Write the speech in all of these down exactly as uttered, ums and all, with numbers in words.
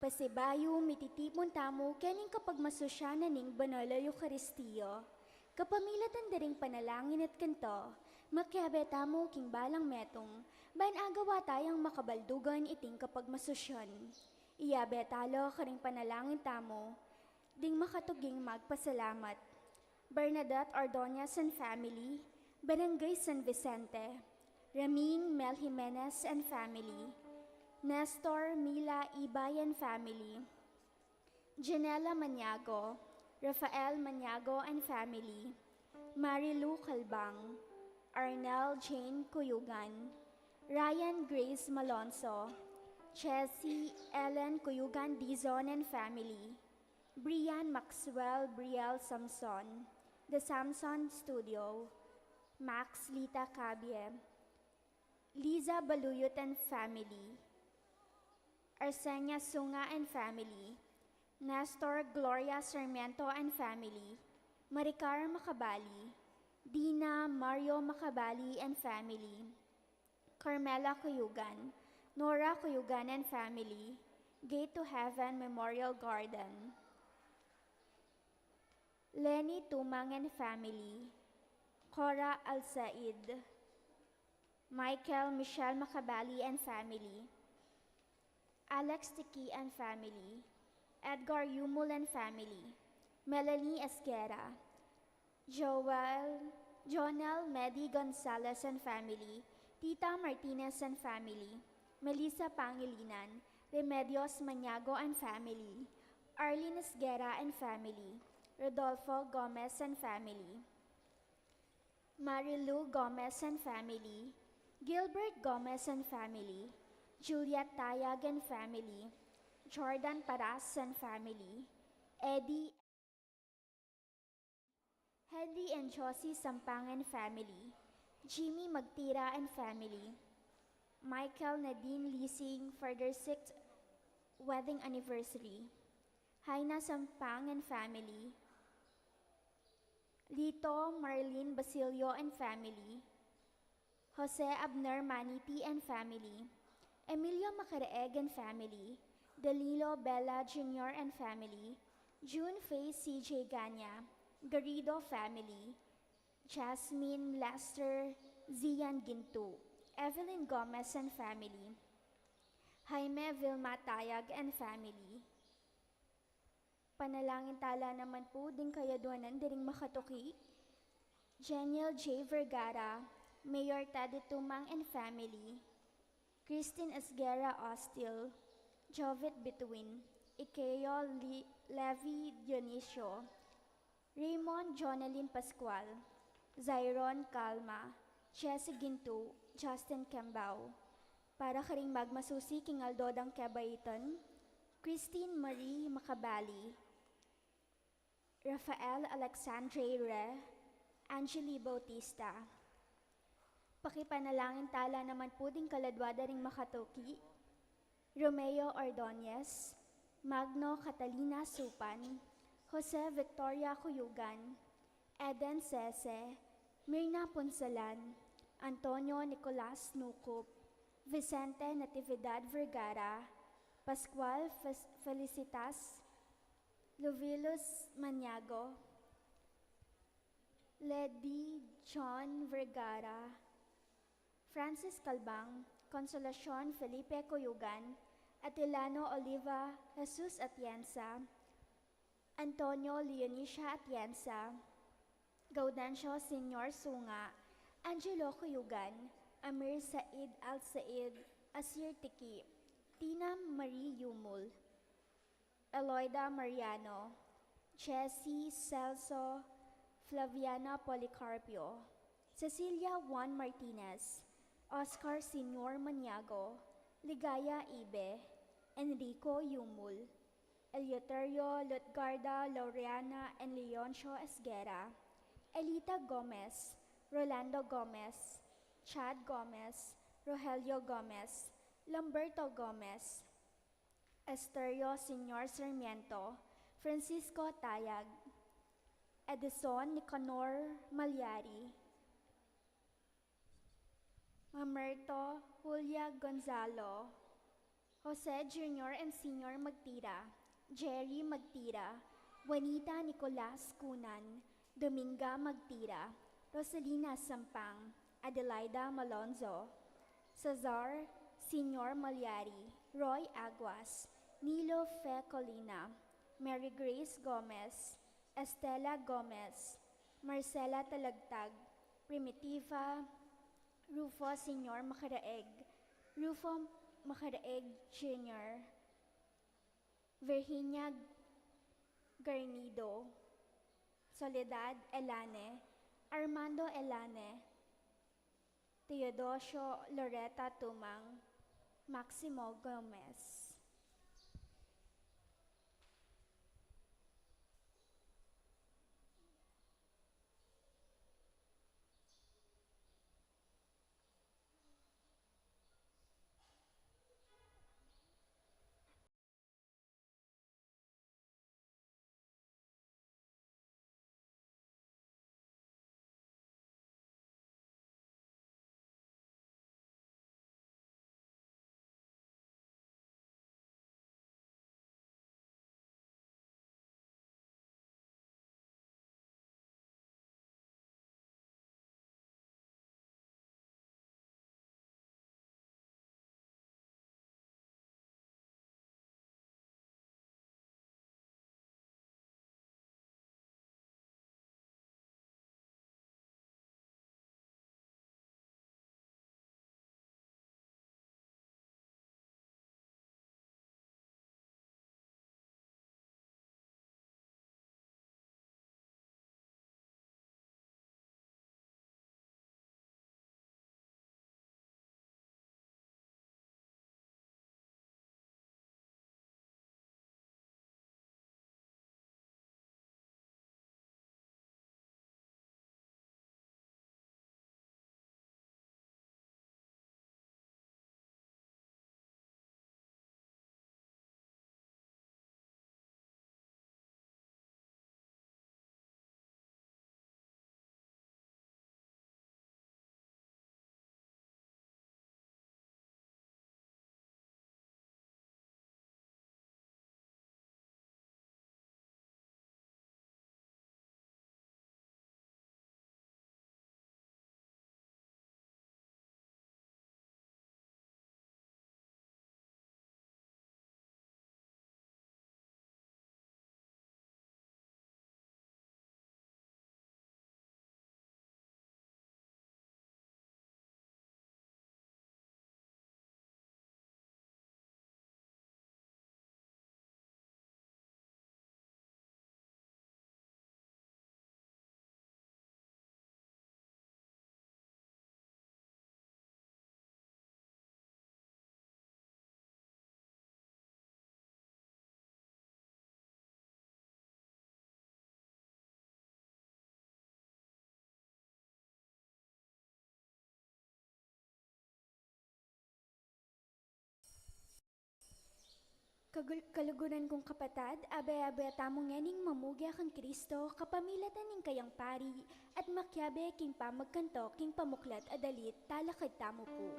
Pasibayu, mititipun tamu keni king kapagmasusyan ning Banal a Eukaristia. Kapamilatan da ring panalangin at kanta, makiabe tamu king balang metung, ban agawa tayang makabaldugan iting kapagmasusyan. Iabe tala karing panalangin tamu, ding makatuging magpasalamat. Bernadette Ordonez and family, Barangay San Vicente. Ramin Mel Jimenez and family. Nestor Mila Ibay and family. Janela Maniago, Rafael Maniago and family. Marilu Calbang, Arnel Jane Cuyugan, Ryan Grace Malonzo, Chelsea Ellen Cuyugan Dizon and family. Brian Maxwell Briel Samson, The Samson Studio, Max Lita Cabie, Liza Baluyut and family, Arsenia Sunga and family, Nestor Gloria Sarmiento and family, Maricar Macabali, Dina Mario Macabali and family, Carmela Cuyugan, Nora Cuyugan and family, Gate to Heaven Memorial Garden. Lenny Tumang and family, Cora Alsaid, Michael Michelle Macabali and family, Alex Tiki and family, Edgar Yumul and family, Melanie Esguerra, Joel, Jonel Medi Gonzalez and family, Tita Martinez and family, Melissa Pangilinan, Remedios Maniago and family, Arlene Esguerra and family, Rodolfo Gomez and family, Marilu Gomez and family, Gilbert Gomez and family, Juliet Tayag and family, Jordan Paras and family, Eddie Henry and Josie Sampang and family, Jimmy Magtira and family, Michael Nadine Lising for their sixth wedding anniversary, Haina Sampang and family, Lito Marlene Basilio and family, Jose Abner Maniti and family, Emilio Macaraeg and family, Danilo Bella Junior and family, June Faye C J Ganya, Garrido family, Jasmine Lester Zian Gintu, Evelyn Gomez and family, Jaime Vilma Tayag and family. Panalangin tala naman pu ding kayadwanan da ring makatuki, Jeniel J Vergara, Mayor Teddy Tumang and family, Christine Esguerra Ostil, Jovit Bituin, Ikeo Li-, Levi Dionisio, Raymond Jonalyn Pascual, Zyron Calma, Jesse Gintu, Justin Kembao. Para karing magmasusi king aldo dang kebaitan, Christine Marie Macabali, Rafael Alexandre Re, Angeli Bautista. Pakipanalangin tala naman pu ding kaladwa da ring makatuki, Romeo Ordonez, Magno Catalina Supan, Jose Victoria Cuyugan, Eden Sese, Mirna Punsalan, Antonio Nicolas Nucup, Vicente Natividad Vergara, Pascual Fe-, Felicitas, Luvilus Maniago, Lady John Vergara, Francis Calbang, Consolacion Felipe Cuyugan, Atilano Oliva Jesus Atienza, Antonio Leonicia Atienza, Gaudencio Senior Sunga, Angelo Cuyugan, Amir Said Al Said, Asir Tiki, Tina Marie Yumul, Eloida Mariano, Jessie Celso, Flaviana Policarpio, Cecilia Juan Martinez, Oscar Senior Maniago, Ligaya Ibe, Enrico Yumul, Eleuterio Lutgarda Laureana and Leoncio Esguerra, Elita Gomez, Rolando Gomez, Chad Gomez, Rogelio Gomez, Lamberto Gomez, Esterio Senior Sarmiento, Francisco Tayag, Edison Nicanor Malyari, Mamerto Julia Gonzalo, Jose Junior and Senior Magtira, Jerry Magtira, Juanita Nicolas Cunan, Dominga Magtira, Rosalina Sampang, Adelaida Malonzo, Cesar Senior Malyari, Roy Aguas, Nilo Fe Colina, Mary Grace Gomez, Estela Gomez, Marcela Talagtag, Primitiva, Rufo Senior Macaraeg, Rufo Macaraeg Junior, Virginia Garnido, Soledad Elane, Armando Elane, Teodosio Loreta Tumang, Maximo Gomez. Kagul-, kaluguran kung kapatad, abe-abe tamu ngening mamugya kang Kristo, kapamilatan ning kayang pari, at makiabe king pamagkanto king pamuklat a dalit, talakad tamu pu.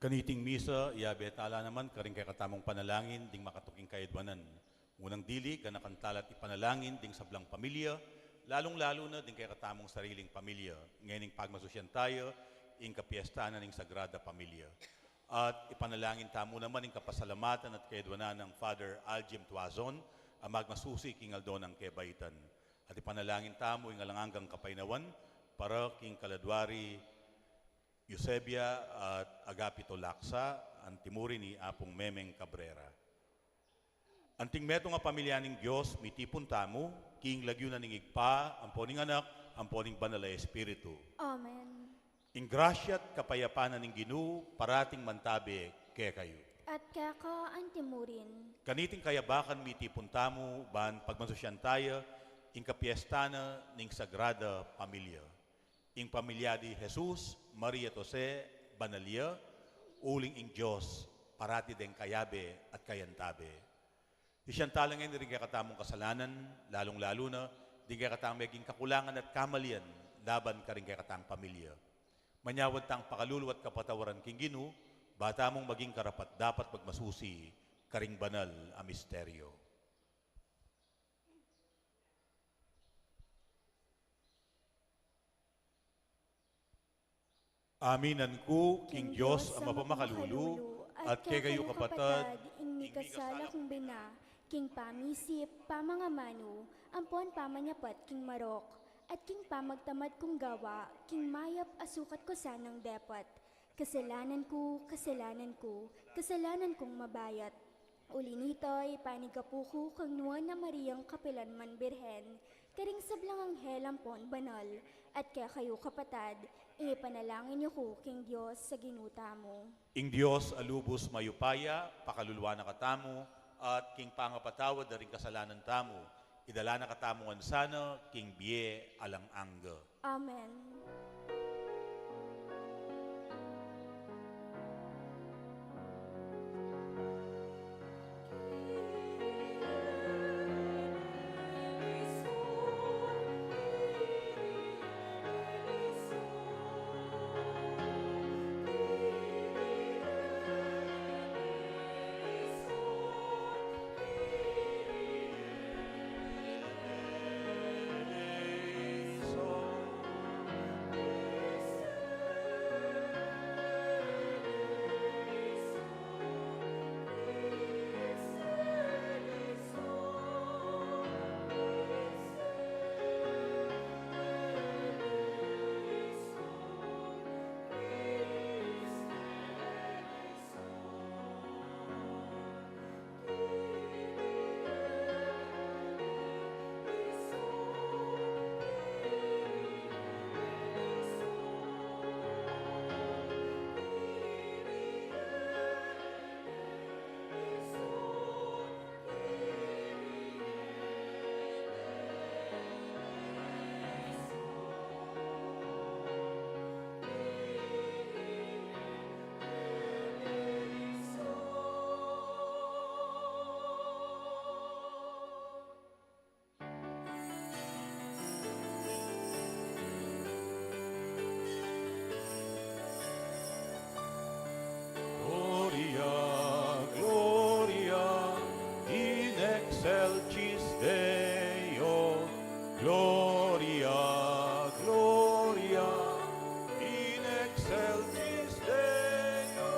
Kaniting misa, yabe tala naman karing kekatamung panalangin ding makatuking kayadwanan. Ngunang dili, ganakan tala't ipanalangin ding sablang pamilya, lalung-lalu na ding kekatamung sariling pamilya. Ngening pagmasusyan tayu ing kapiesta na ning Sagrada Pamilya. At ipanalangin tamu naman ing kapasalamatan at kayadwanan nang Father Aljim Tuazon, a magmasusi king aldo nang kebaitan. At ipanalangin tamu ing alang anggang kapaynawan para king kaladwa ri Eusebia at Agapito Laksa, antimurin i Apung Memeng Cabrera. Anting metung a pamilya ning Dios, mitipun tamu king lagyu na ning Ibpa, ampo ning Anak, ampo ning Banal a Espiritu. Amen. Ing grasya at kapayapan na ning Ginu parating mantabe kekayu. At keka antimurin. Kaniting kayabakan mitipun tamu ban pagmasusyan tayu ing kapiesta na ning Sagrada Pamilya. Ing pamilya di Jesus, Maria at Jose, banal ya, uling ing Dios parati deng kayabe at kayantabe. Sisian tala ngeni ring kekatamung kasalanan, lalung-lalu na ding kekatamung meging kakulangan at kamalian laban karing kekatang pamilya. Manyawad tang pakalulu at kapatawaran king Ginu, ba tamung maging karapat-dapat magmasusi karing banal a misteryo. Aminan ku king Dios a mapamakalulu, at kekayu kapatad, ing mikasala kung bina, king pamisip, pamangamanu, ampon pamanyapat king marok, at king pamagtamad kung gawa king mayap a sukat ku sanang depat. Kasalanan ku, kasalanan ku, kasalanan kung mabayat. Uli nita, ipanigapu ku kang Nuan a Mariang kapilan man Birhen, karing sablang anghel ampon banal, at kekayu kapatad, ipanalangin yu ku king Dios a Ginu tamu. Ing Dios a lubus mayupaya, pakaluluan na katamu, at king pangapatawad da ring kasalanan tamu, idala na katamu ngan sana king bie alang angga. Amen. Gloria, Gloria in excelsis Deo. Gloria, Gloria in excelsis Deo.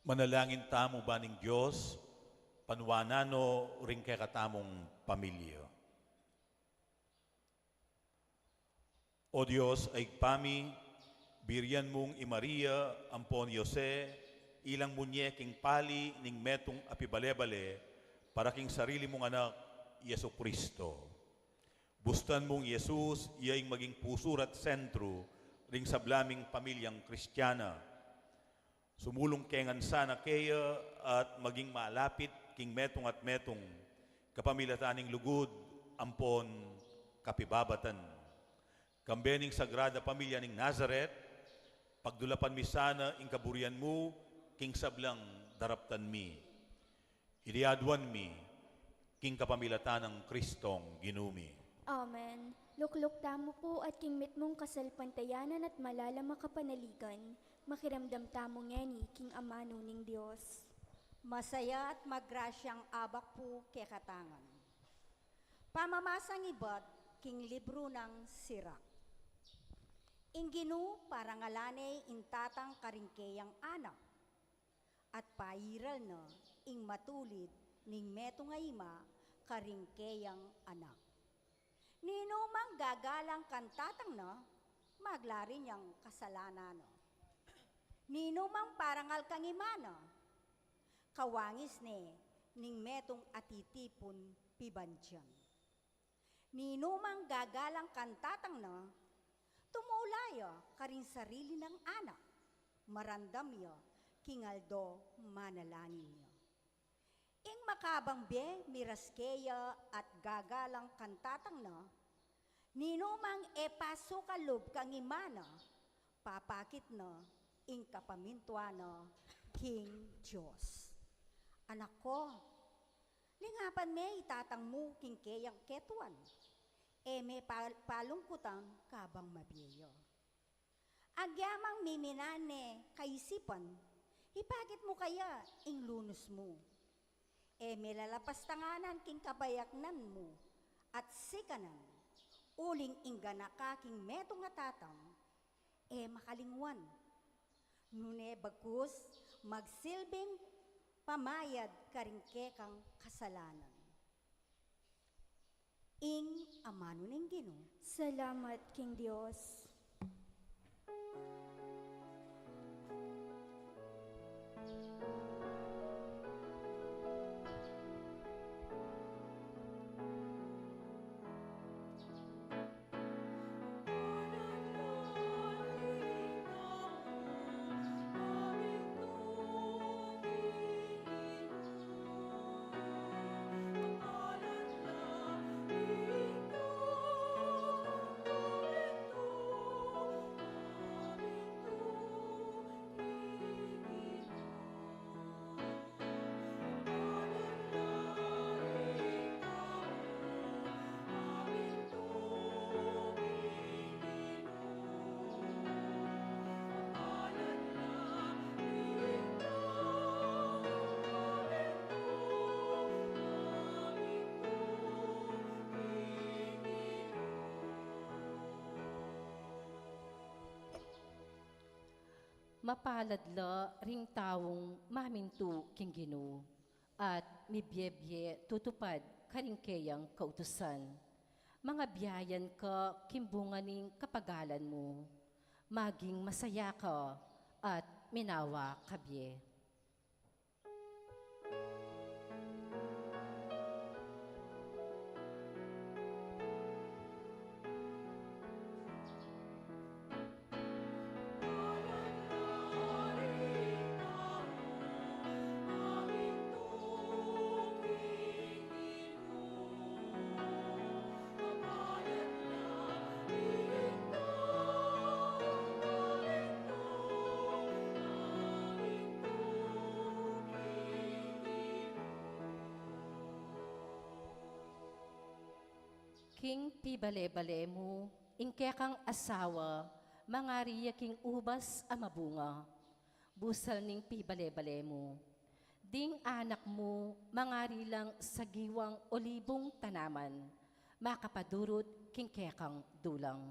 Manalangin tamu. Ban ning Dios panuanan no ring kekatamung pamilya. O Dios a Ibpa mi, birian mung i Maria ampon i Jose, ilang mu nye king pali ning metung a pibale-bale para king sarili mung anak, Jesucristo. Bustan mung Jesus, iya ing maging pusu at sentru ring sabla ming pamilyang Kristiana. Sumulung ke ngan sana keya at maging malapit king metung at metung, kapamilatan ning lugud ampon kapibabatan. Kambe ning Sagrada Pamilya ning Nazaret, pagdulapan mi sana ing kaburian mu king sablang daraptan mi. Iti aduan mi king kapamilatan nang Kristong Ginu mi. Amen. Lukluk tamu pu at king mitmung kasalpantayanan at malalam a kapanaligan, makiramdam tamu ngeni king amanu ning Dios. Masaya at magrasyang abak pu kekatang ngan. Pamamasang ibat king libru nang Sirak. Ing Ginu parangalan ne ing tatang karing keyang anak, at pairal na ing matulid ning metung a ima karing keyang anak. Ninumang gagalang kang tatang na, maglarin yang kasalanan na. Ninumang parangal kang ima na, kawangis ne ning metung a titipun pibandian. Ninumang gagalang kang tatang na, tumula ya karing sarili nang anak, marandam ya king aldo manalangin ya. Ing makabang bie miras keya at gagalang kang tatang na, ninumang e pasukalub kang ima na, papakit na ing kapamintuan na king Dios. Anak ko, lingapan me i tatang mu king keyang ketuan, e me pal-, palungkutan kabang mabie ya. Agyamang miminan ne kaisipan, ipakit mu kaya ing lunus mu. E me lalapastanganan king kabayaknan mu at sikanan, uling ing ganaka king metung a tatang, e makalingwan. Nune bagkus magsilbing pamayad karing kekang kasalanan. Ing amanu ning Ginu. Salamat king Dios. Mapalad la ring taung mamintu king Ginu, at mibie-bie tutupad karing keyang kautusan. Mangabiayan ka king bunga ning kapagalan mu. Maging masaya ka at minawa ka bie. King pibale-bale mu, ing kekang asawa, mangari ya king ubas a mabunga. Busal ning pibale-bale mu. Ding anak mu, mangari lang sagiwang olibung tanaman, makapadurut king kekang dulang.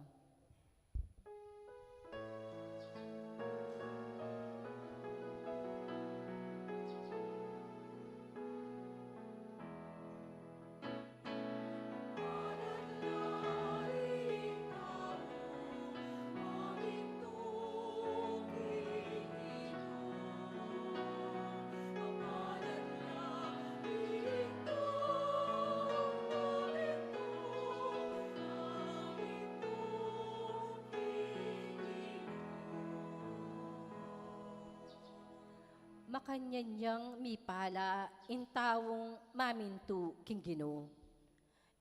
Pakanyan yang mipala ing taung mamintu king Ginu.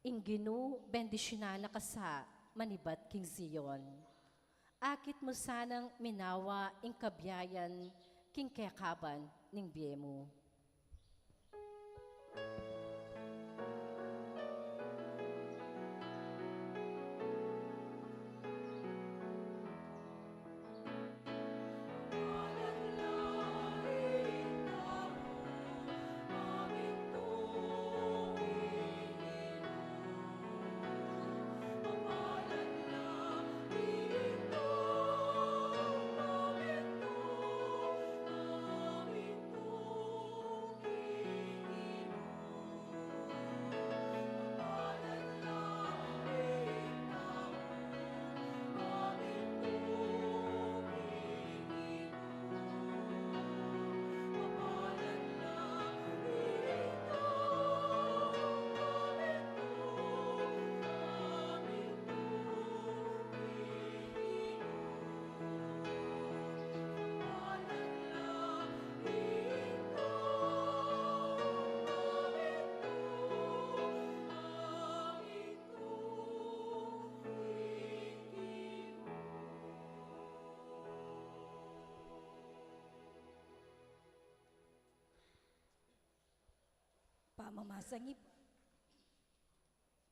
Ing Ginu bendisyunan na ka sa manibat king Zion. Akit mu sanang minawa ing kabiayan king kekaban ning bie mu. Pamamasang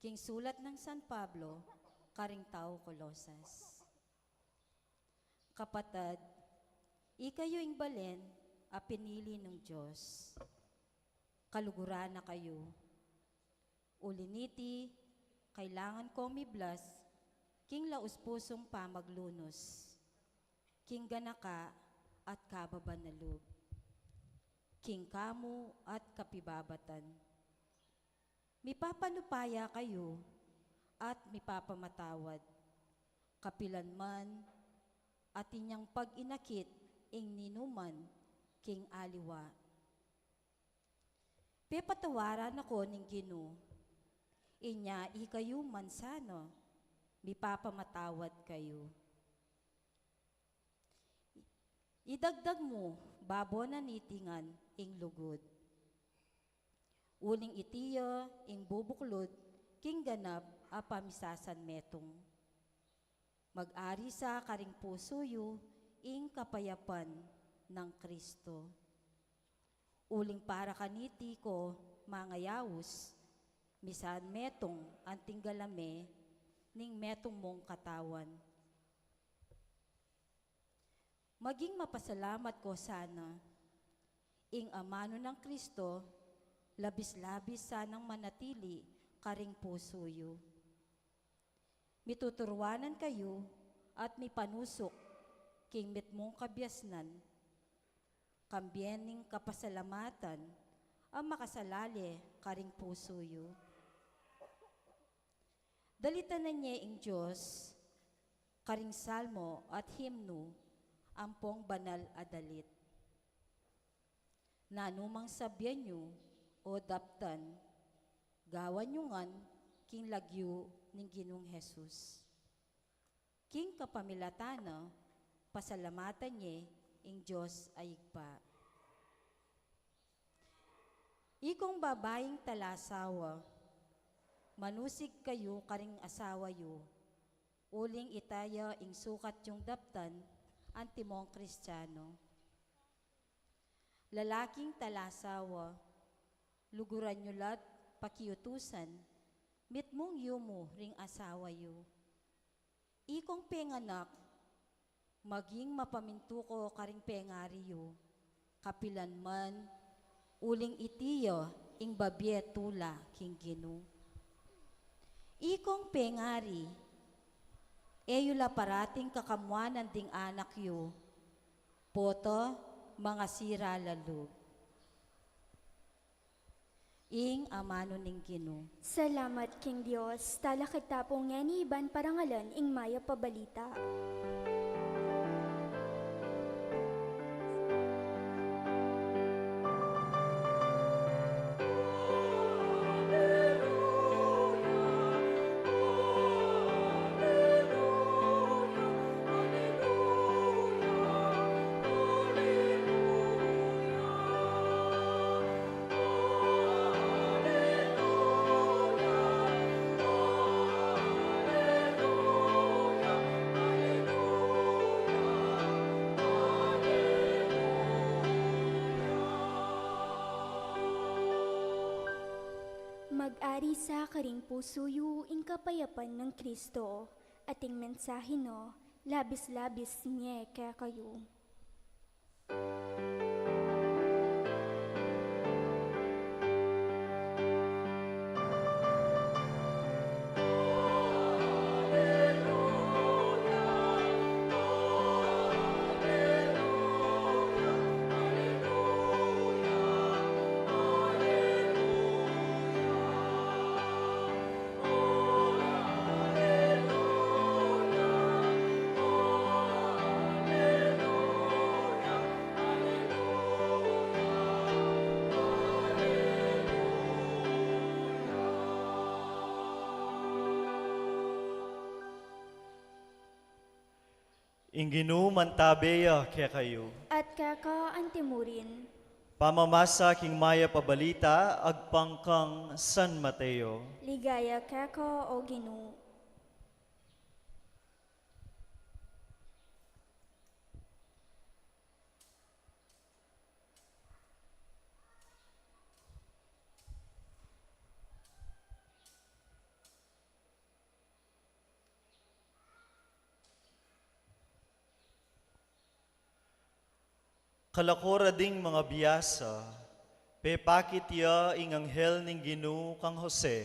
king sulat nang San Pablo karing taga Colosas. Kapatad, ikayu ing balen a pinili ning Dios. Kaluguran na kayu. Uli niti, kailangan kong miblas king laus-pusung pamaglunus, king ganaka at kababan a lub, king kamu at kapibabatan. Mipapanupaya kayu at mipapamatawad, kapilan man atin yang pag-inakit ing ninuman king aliwa. Pepatawaran na ko ning Ginu, inya ikayu man sana, mipapamatawad kayu. Idagdag mu babo na niti ngan ing lugud. Uling iti ya ing bubuklud king ganap a pamisasanmetung. Mag-ari sa karing pusu yu ing kapayapan nang Kristo. Uling para kaniti ko mangayaus, misan metung anting galame ning metung mung katawan. Maging mapasalamat ko sana, ing amanu nang Kristo, labis-labis sanang manatili karing pusu yu. Mituturuanan kayu at mipanusuk king mitmung kabiasnan, kambe ning kapasalamatan a makasalale karing pusu yu. Dalitan na ne ing Dios karing salmo at himnu ampong banal a dalit. Nanumang sabian yu o daptan, gawan yu ngan king lagyu ning Ginung Jesus. King kapamilatan na, pasalamatan ye ing Dios a Ibpa. Ikong babaing talasawa, manusig kayu karing asawa yu, uling ita ya ing sukat yung daptan antimong Kristiano. Lalaking talasawa, luguran yu la't pakiutusan mitmung yumu ring asawa yu. Ikong penganak, maging mapamintu ko karing pengari yu, kapilan man, uling iti ya ing babie tula king Ginu. Ikong pengari, e yu la parating kakamuanan ding anak yu, pota mangasira la lub. Ing amanu ning Ginu. Salamat king Dios. Talakad ta pu ngeni ban parangalan ing mayap a balita. Ari sa karing pusu yu ing kapayapan nang Kristo, at ing mensahe na labis-labis ne kekayu. Ing Ginu mantabe ya kekayu. At keka antimurin. Pamamasa king mayap a balita agpang kang San Mateo. Ligaya keka, o Ginu. Kalako ra ding mangabiasa, pepakit ya ing anghel ning Ginu kang Jose,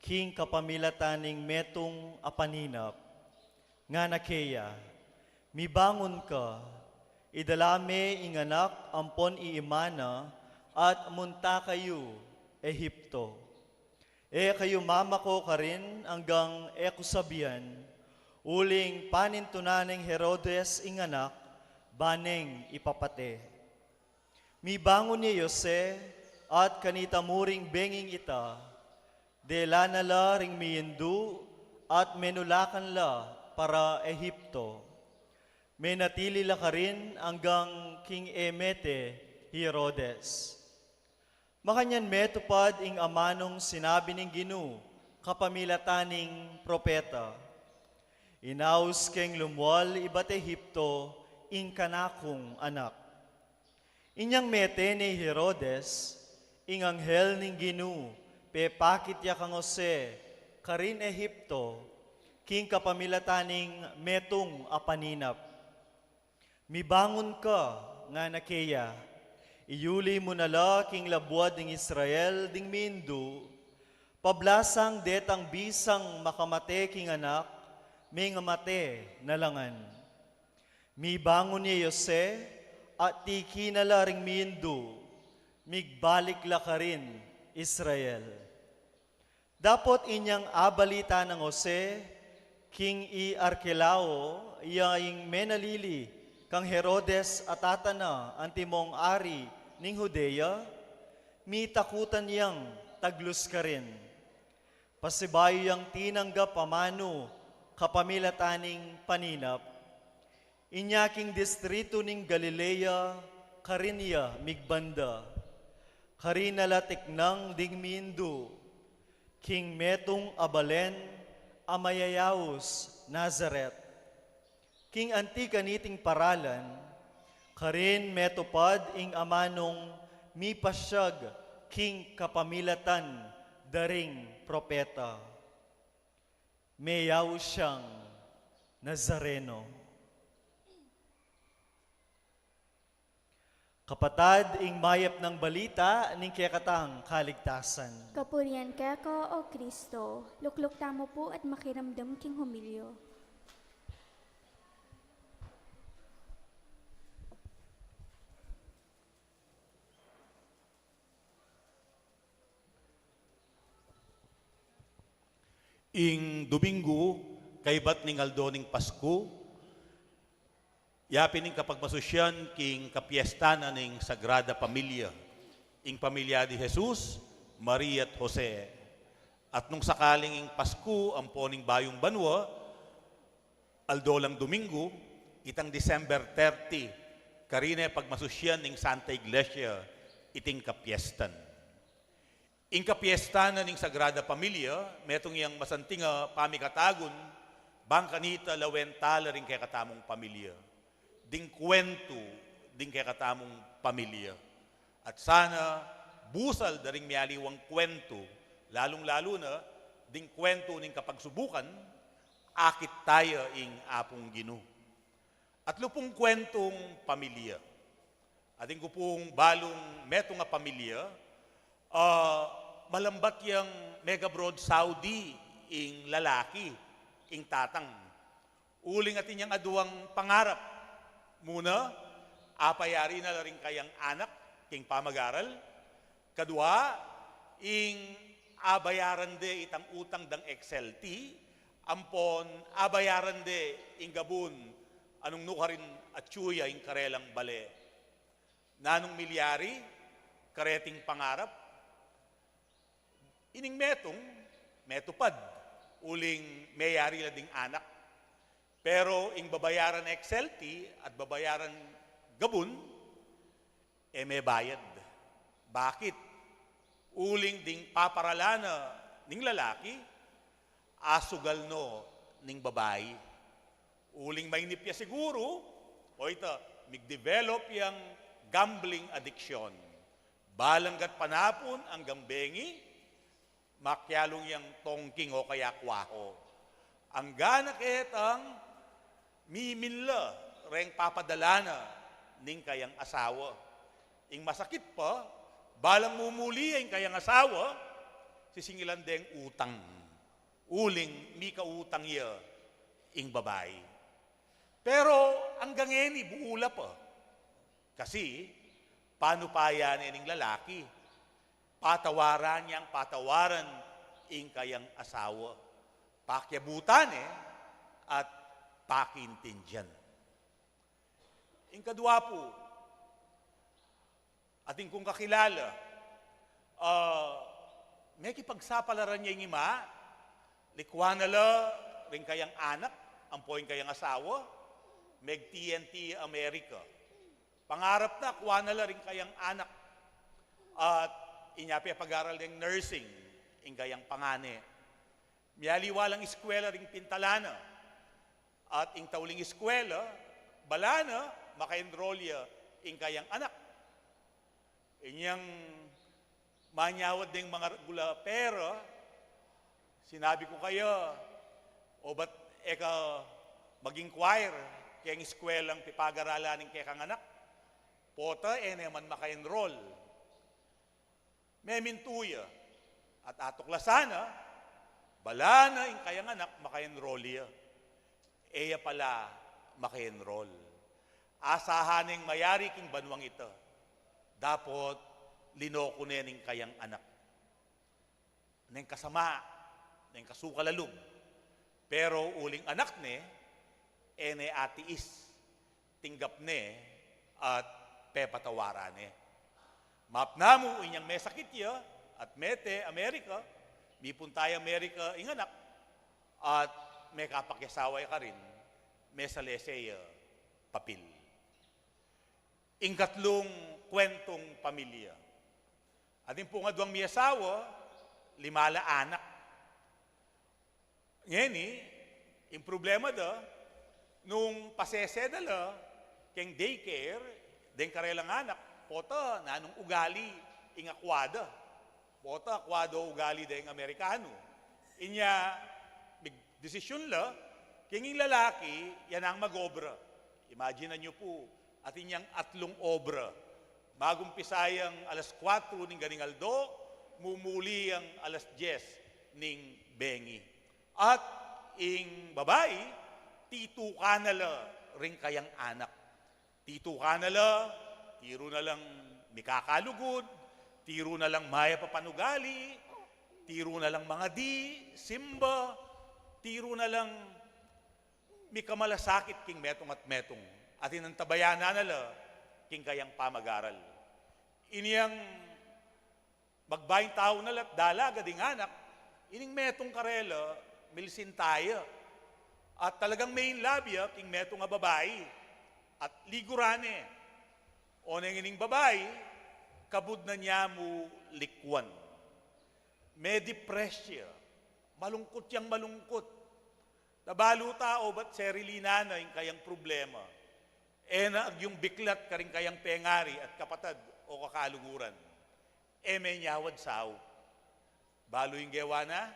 king kapamilatan ning metung a paninap. Ngana keya, "Mibangun ka, idala me ing anak ampon i ima na, at munta kayu Ehipto. E kayu mamako karin anggang e ku sabian, uling panintunan neng Herodes ing anak, ba neng ipapate." Mibangun ya i Jose, at kanita mu ring benging ita, dela na la ring miindu, at menulakan la para Ehipto. Menatili la karin anggang king e mete hi Herodes. Makanyan metupad ing amanung sinabi ning Ginu kapamilatan ning propeta, "Inaus keng lumual ibat Ehipto ing kanakung anak." Inyang mete ne i Herodes, ing anghel ning Ginu pepakit ya kang Jose karin Ehipto, king kapamilatan ning metung a paninap. "Mibangun ka," ngana keya, "iyuli mu na la king labuad ning Israel ding miindu, pablasang detang bisang makamate king anak, mengamate na la ngan." Mibangun ya i Jose, at tiki na la ring miindu, migbalik la karin Israel. Dapot inyang abalita nang Jose king i Arkelao, ya ing menalili kang Herodes a tata na antimong ari ning Judea, mitakutan yang taglus karin. Pasibayu yang tinanggap a manu kapamilatan ning paninap. Inya king distritu ning Galilea karin ya migbanda. Karin na la tiknang ding miindu, king metung a balen a mayayaus Nazaret. King anti kaniting paralan, karin metupad ing amanung mipasyag king kapamilatan da ring propeta. Meyaus yang Nazareno. Kapatad, ing mayap nang balita ning kekatang kaligtasan. Kapurian keka, O Kristo. Lukluk tamu pu at makiramdam king humilyo. Ing Domingo, kaybat ning aldo ning Pasku, yapin ing kapagmasusyan king kapiesta na ning Sagrada Familia, ing pamilya di Jesus, Maria at Jose. At nung sakaling ing Pasku ampo ning bayung banua, aldo lang Domingo, itang December thirty, karine pagmasusyan ning Santa Iglesia iting kapiestan. Ing kapiesta na ning Sagrada Familia, metung yang masanting a pamikatagun, bang kanita lawen tala ring kekatamung pamilya, ding kwentu ding kekatamung pamilya. At sana, busal da ring mialiwang kwentu, Lalung-lalu na ding kwentu ning kapagsubukan, akit taya ing Apung Ginu. Atlu pung kwentung pamilya. Atin ku pung balung metung a pamilya, ah, malambat yang mega-abroad Saudi ing lalaki, ing tatang. Uling atin yang aduang pangarap. Muna, apayari na la ring kayang anak king pamagaral. Kadua, ing abayaran de itang utang dang X L T, ampon abayaran de ing gabun a nung nukarin atyu ya ing karelang bale. Nanung milyari kareting pangarap? Ining metung, metupad, uling meyari la ding anak. Pero ing babayaran X L T at babayaran gabun, e mebayad. Bakit? Uling ding paparalan na ning lalaki, asugal no ning babai. Uling mainip ya siguru, o ita, mig-develop yang gambling addiction. Balanggat panapun anggang bengi, makialung yang tongking o kaya kwaho. Anggang ketang miminla reng papadala na ning kayang asawa. Ing masakit pa, balang mumuli ya ing kayang asawa, sisingilan deng utang. Uling mika utang ya ing babai. Pero anggang ngeni, buu la pa. Kasi, panupayan ne ning lalaki, patawaran yang patawaran ing kayang asawa. Pakiabutan ne at pakiintindian. Ing kadua pu, atin kung kakilala, ah, mekipagsapalaran ya ing ima, likuan na la ring kayang anak, ampo ing kayang asawa, meg-T N T America. Pangarap na, kuan na la ring kayang anak. At inya pepagaral deng nursing ing kayang pangane. Mialiwa lang eskwela ring pintalan na. At ing tauling eskwela, bala na maka-enroll ya ing kayang anak. Inyang manyawad deng mangaragula pera, sinabi ku kaya, obat e ka mag-inquire keng eskwelang pepagaralan ning kekang anak? Pota e ne man maka-enroll. Memintu ya at atuklasan na, bala na ing kayang anak maka-enroll ya. E ya pala maka-enroll. Asahan neng mayari king banuang ita. Dapot linoko ne ning kayang anak. Neng kasama, neng kasuka la lub. Pero uling anak ne, e ne atiis, tinggap ne at pepatawaran ne. Mapnamu inyang mesakit ya at mete Amerika, mipunta ya Amerika ing anak at mekapakiasawa ya karin, mesalese ya papil. Ing katlung kwentung pamilya. Atin pung aduang miasawa, lima la anak. Ngeni, ing problema da, nung pasese da la keng daycare deng karelang anak, pota nanung ugali ing akwa da. Pota akwa da ugali deng Amerikanu. Inya, mig-, desisyun la, keng ing lalaki, ya nang mag-obra. Imagine yu pu, atin yang atlung obra. Magumpisa yang alas kuatro ning ganing aldo, mumuli yang alas dyes ning bengi. At ing babai, titukan na la ring kayang anak. Titukan na la, tiru na lang mikakalugud, tiru na lang mayap a panugali, tiru na lang mangadi, simba, tiru na lang mikamalasakit king metung at metung, atin antabayanan na la king kayang pamagaral. Inyang magbayung tau na la't dalaga ding anak, ining metung karela, milsinta ya. At talagang me-in love ya king metung a babai. At liguran ne. Oneng ining babai, kabud na niya mu likuan. Me-depress ya. Malungkut yang malungkut. Nabalu ta obat serilinan na ing kayang problema. E na agyung biklat karing kayang pengari at kapatad o kakaluguran. E me nyawad sau. Balu ing gewa na,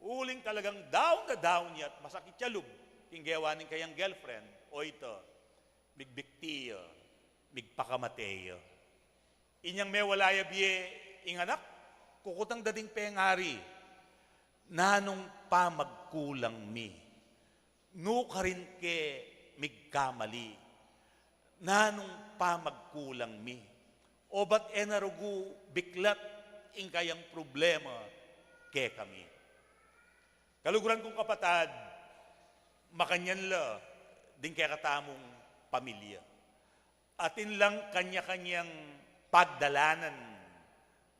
uling talagang down na down ya at masakit ya lub king gewa ning kayang girlfriend, o ita, migbikti ya, migpakamate ya. Inyang mewala ya bie ing anak, kukutang da ding pengari, "Nanung pamagkulang mi? Nukarin ke migkamali? Nanung pamagkulang mi? O ba't e na rugu biklat ing kayang problema kekami?" Kaluguran kung kapatad, makanyan la ding kekatamung pamilya. Atin lang kanya-kanyang pagdalanan,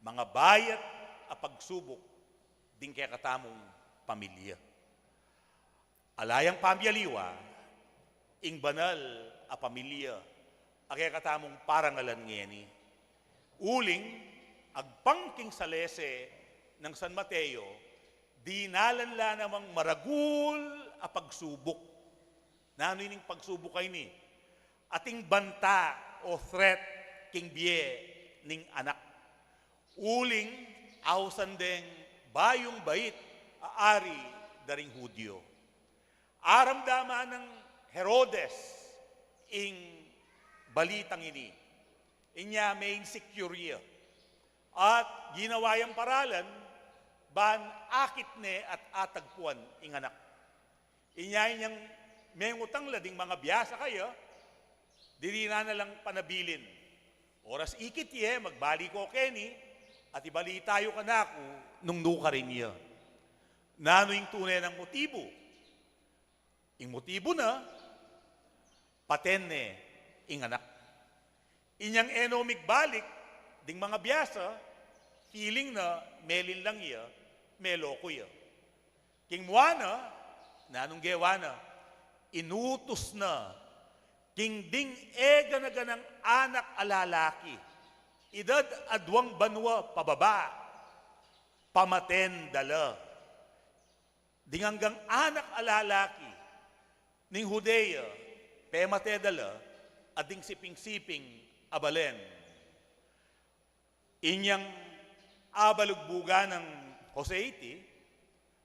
mga bayat a pagsubuk ding kekatamung pamilya. Ala yang pamialiwa, ing banal a pamilya a kekatamung parangalan ngeni. Uling, agpang king salese nang San Mateo, dinalan la namang maragul a pagsubuk. Nanu ining pagsubuk a ini? Ating banta o threat king bie ning anak. Uling, ausan deng bayung bait a ari da ring Hudio. Aramdaman nang Herodes ing balitang ini. Inya me-insecure ya. At ginawa yang paralan, ban akit ne at atagpuan ing anak. Inya inyang mengutang la ding mga biasa kaya, dirinan na lang panabilin. Oras ikit ye, magbalik ko keni, at ibalita yu kanaku nung nukarin ya. Nanu ing tune nang motibu? Ing motibu na, paten ne ing anak. Inyang e no migbalik ding mga biasa, feeling na melin lang ya, meloko ya. King mua na, nanung gewa na? Inutus na king ding e gana-ganang anak a lalaki, edad aduang banua pababa, pamaten da la. Ding anggang anak a lalaki ning Judea, pemate da la, at ding siping-siping a balen. Inyang abalugbugan nang Jose iti,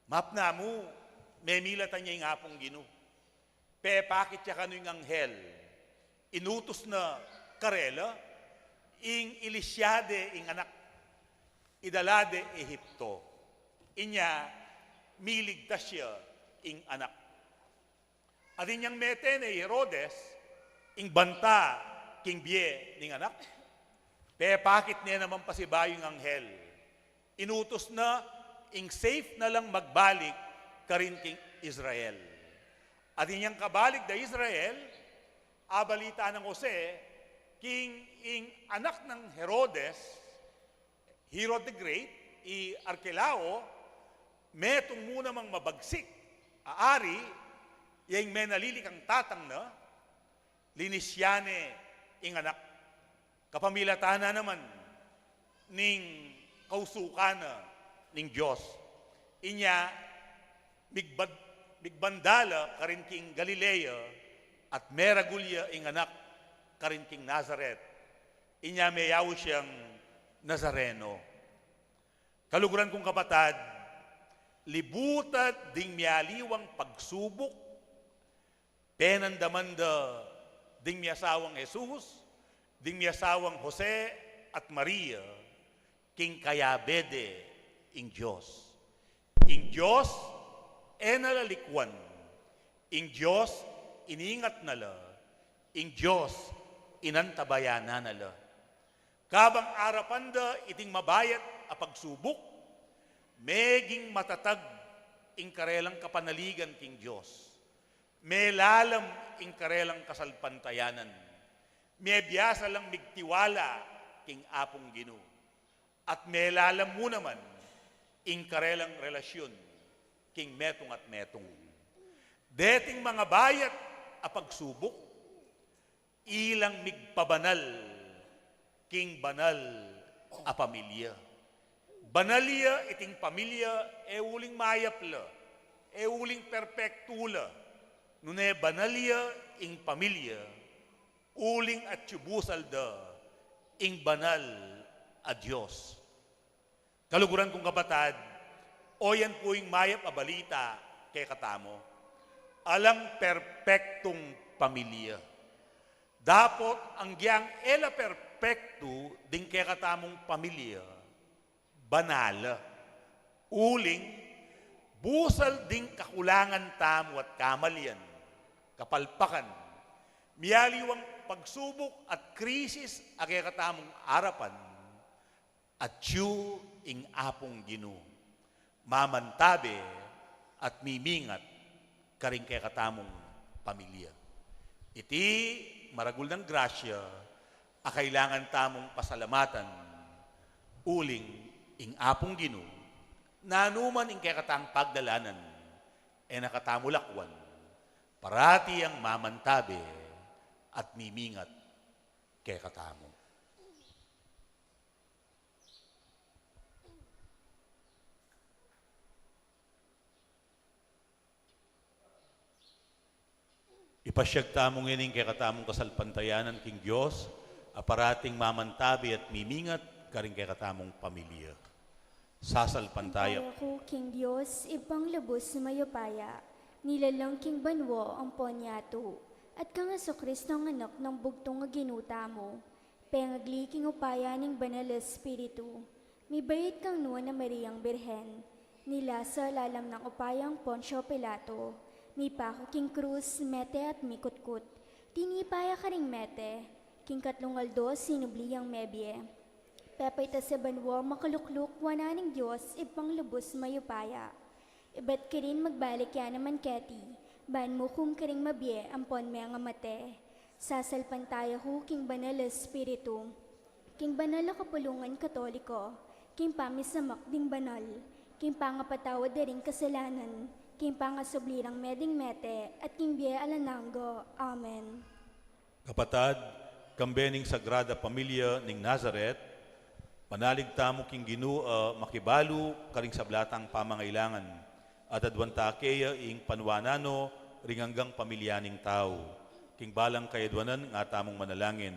mapna mu, memilatan ya ing Apung Ginu. Pepakit ya kanu ing anghel. Inutus na karela, ing ilisya de ing anak, idala de Ehipto. Inya, miligtas ya ing anak. At inyang mete ne i Herodes ing banta king bie ning anak, pepakit ne naman pasibayu ing anghel. Inutus na ing safe na lang magbalik karin king Israel. At inyang kabalik da Israel, abalita nang Jose, king ing anak nang Herodes, Herod the Great, i Arkelao, metung mu namang mabagsik a ari, ya ing menalilikang tatang na, linisya ne ing anak. Kapamilatan na naman ning kausukan na ning Dios. Inya, migbad-, migbanda la karin king Galilea, at meragul ya ing anak karin king Nazaret. Inya meyaus yang Nazareno. Kaluguran kung kapatad, libutan ding mialiwang pagsubuk, penandaman da ding miasawang Jesus, ding miasawang Jose at Maria, king kayabe de ing Dios. Ing Dios, e na la likwan. Ing Dios, iningat na la. Ing Dios, inantabayanan na la. Kabang arapan da iting mabayat a pagsubuk, meging matatag ing karelang kapanaligan king Dios. Melalam ing karelang kasalpantayanan. Mebiasa lang migtiwala king Apung Ginu. At melalam mu naman ing karelang relasyun king metung at metung. Deting mangabayat a pagsubuk, ilang migpabanal king banal a pamilya. Banal ya iting pamilya, e uling mayap la, e uling perpektu la, nune banal ya ing pamilya, uling atyu busal da ing banal a Dios. Kaluguran kung kapatad, o yan pu ing mayap a balita kekatamu. Alang perpektung pamilya. Dapot anggyang e la perpektu ding kekatamung pamilya, banal la. Uling, busal ding kakulangan tamu at kamalian, kapalpakan, miyaliwang pagsubuk at krisis a kekatamung arapan, atyu ing Apung Ginu, mamantabe at mimingat karing kekatamung pamilya. Iti maragul nang grasya a kailangan tamung pasalamatan, uling ing Apung Ginu, nanu man ing kekatang pagdalanan, e na katamu lakwan, parati yang mamantabe at mimingat kekatamu. Ipasyag tamu ngeni ing kekatamung kasalpantayanan king Dios, a parating mamantabe at mimingat karing kekatamung pamilya. Sasalpantaya. Sasalpantaya ku king Dios, Ibpang lubus mayupaya, nilalang king banua ampon yatu, at kang Jesucristo a Anak nang bugtung a Ginu tamu, pengagli king upaya ning Banal a Espiritu, mibait kang Nuan a Mariang Birhen, nilasa lalam nang upayang Poncio Pilato, mipaku king krus, mete at mikutkut, tinipa ya karing mete, king katlung aldo sinubli yang mebie. Pepaitas ya banua, makalukluk wanan ning Dios, Ibpang lubus mayupaya. Ibat karin magbalik ya naman keti, ban mukum karing mabie ampon mengamate. Sasalpantaya ku king Banal a Espiritu, king banal a kapulungan Katoliko, king pamisamak ding banal, king pangapatawad da ring kasalanan, king pangasubli rang meding mete, at king bie alang angga. Amen. Kapatad, kambe ning Sagrada Pamilya ning Nazaret, manalig tamu king Ginu a makibalu karing sabla tang pamangailangan, at aduan ta keya ing panuanan no ring anggang pamilya ning tau. King balang kayaduanan nga tamung manalangin,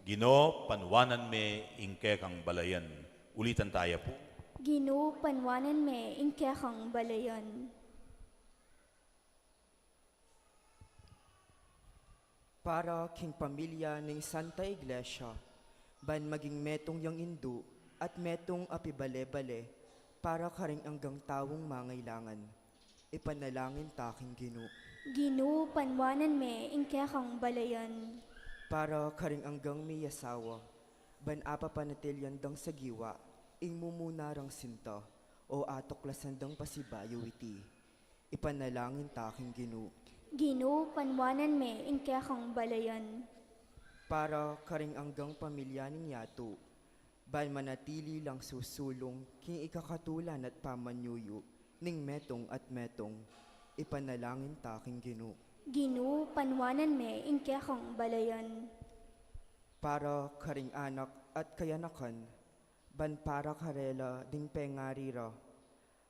Ginu, panuanan me ing kekang balayan. Ulitan taya pu. Ginu, panuanan me ing kekang balayan. Para king pamilya ning Santa Iglesia, ban maging metung yang indu at metung a pibale-bale para karing anggang taung mangailangan. Ipanalangin ta king Ginu. Ginu, panuanan me ing kekang balayan. Para karing anggang miyasawa, ban apapanatilyan dang sagiwa ing mumuna rang sinta, o atuklasan dang pasibayu iti. Ipanalangin ta king Ginu. Ginu, panuanan me ing kekang balayan. Para karing anggang pamilya ning yatu, ban manatili lang susulung king ikakatulan at pamanyuyu ning metung at metung. Ipanalangin ta king Ginu. Ginu, panuanan me ing kekang balayan. Para karing anak at kayanakan, ban para karela ding pengari ra,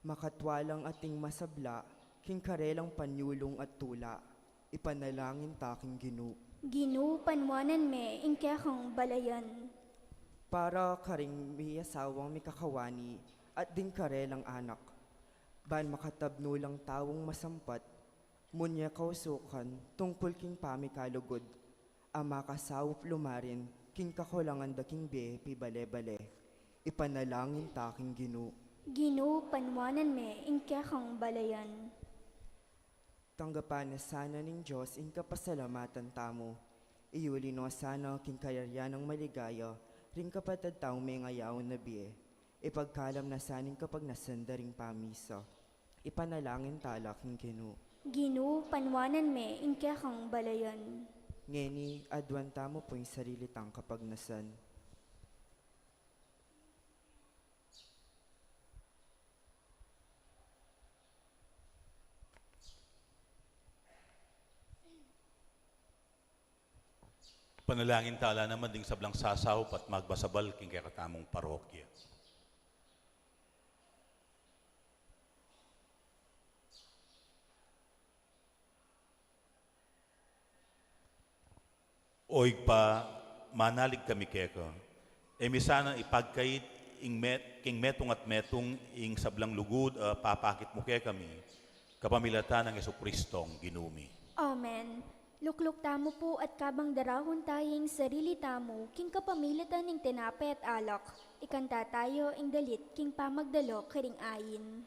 makatwa lang ating masabla king karelang panyulung at tula. Ipanalangin ta king Ginu. Ginu, panuanan me ing kekang balayan. Para karing miyasawang mikakawani at ding karelang anak, ban makatabnu lang taung masampat, munye kausukan tungkul king pamikalugud, a makasaup lumarin king kakulangan da king bie pibale-bale. Ipanalangin ta king Ginu. Ginu, panuanan me ing kekang balayan. Tanggapan na sana ning Dios ing kapasalamatan tamu. Iyuli no sana king kayarian nang maligaya ring kapatad tang mengayaun a bie. Ipagkalam na sana ing kapagnasan da ring pamisa. Ipanalangin ta la king Ginu. Ginu, panuanan me ing kekang balayan. Ngeni, aduan tamu pu ing sarili tang kapagnasan. Panalangin ta la naman ding sablang sasaup at magbasabal king kekatamung parokya. O Ibpa, manalig kami keka. E mi sana ipagkait ing met-, king metung at metung ing sablang lugud a papakit mu kekami, kapamilatan nang Jesucristong Ginu mi. Amen. Lukluk tamu pu at kabang darahun taya ing sarili tamu king kapamilatan ning tinape at alak, ikanta tayu ing dalit king pamagdalo karing ain.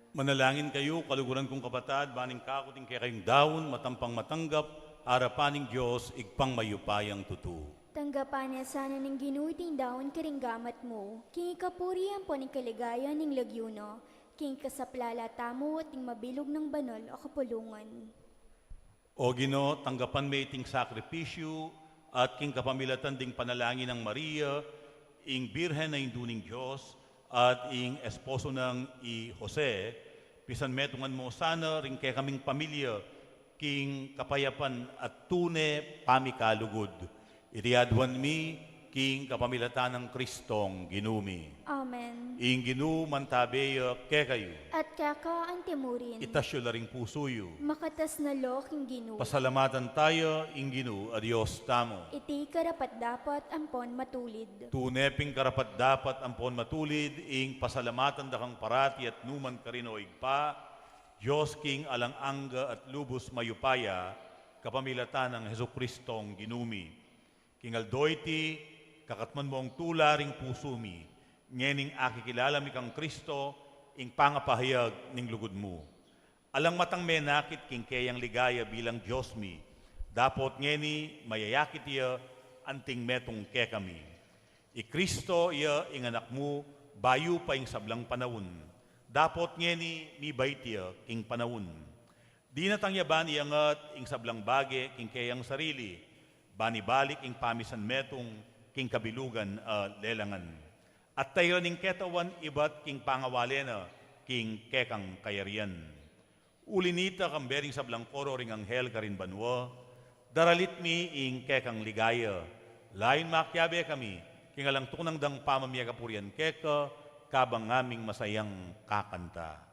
Manalangin kayu, kaluguran kung kapatad, ban ing kaku at ing kekayung daun matampang matanggap arapan ning Dios, Ibpang mayupayang tutu. Tanggapan na sana ning Ginu iting daun karing gamat mu, king ikapuri ampon ing kaligayan ning lagyu na, king ikasaplala tamu at ning mabilug nang banal a kapulungan. O Ginu, tanggapan me iting sakripisyu, at king kapamilatan ding panalangin nang Maria, ing Birhen a Indu ning Dios, at ing esposo nang i Jose, pisanmetungan mu sana ring kekaming pamilya king kapayapan at tune pamikalugud. Iti aduan mi king kapamilatan nang Kristong Ginu mi. Amen. Ing Ginu mantabe ya kekayu. At keka antimurin. Itas yu la ring pusu yu. Makatas na lo king Ginu. Pasalamatan taya ing Ginu a Dios tamu. Iti karapat-dapat ampon matulid. Tune pin karapat-dapat ampon matulid ing pasalamatan da kang parati at nu man karin, o Ibpa, Dios king alang angga at lubus mayupaya, kapamilatan nang Jesukristong Ginu mi. King aldo iti, kakatman mung tula ring pusu mi, ngening akikilala mi kang Kristo, ing pangapahayag ning lugud mu. Alang matang menakit king keyang ligaya bilang Dios mi, dapot ngeni mayayakit ya anting metung kekami. I Kristo ya ing Anak mu, bayu pa ing sablang panaun, dapot ngeni mibait ya king panaun. Dinatang ya ban iangat ing sablang bage king keyang sarili, ban ibalik ing pamisanmetung king kabilugan a lelangan. At tairan ing ketawan ibat king pangawale na king kekang kayarian. Uli nita, kambe ring sablang koro ring anghel karin banua, daralit mi ing kekang ligaya. Layun makiabe kami king alang tuknang dang pamamie kapurian keka, kabang ngaming masayang kakanta.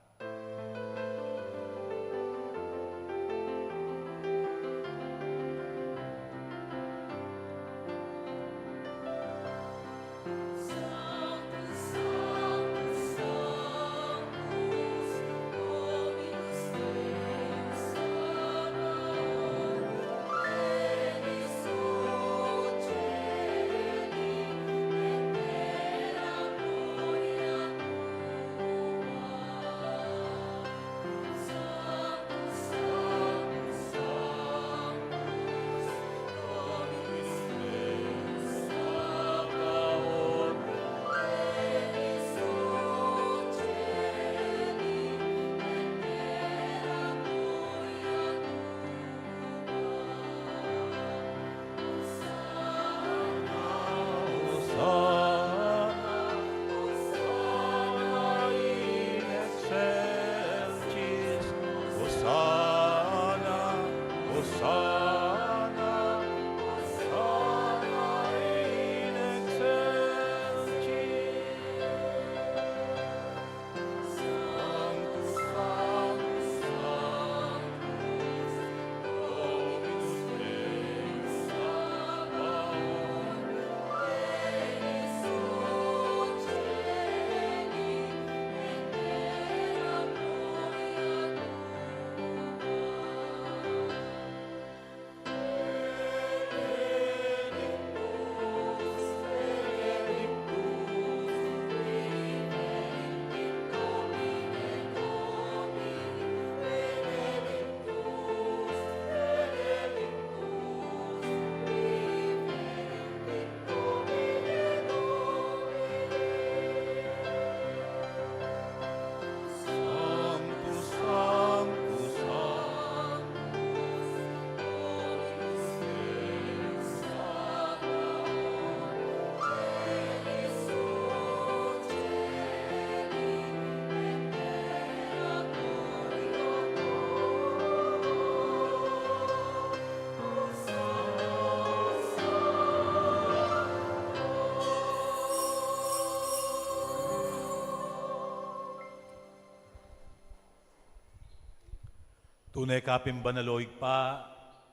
Tune ka pin banal, o Ibpa,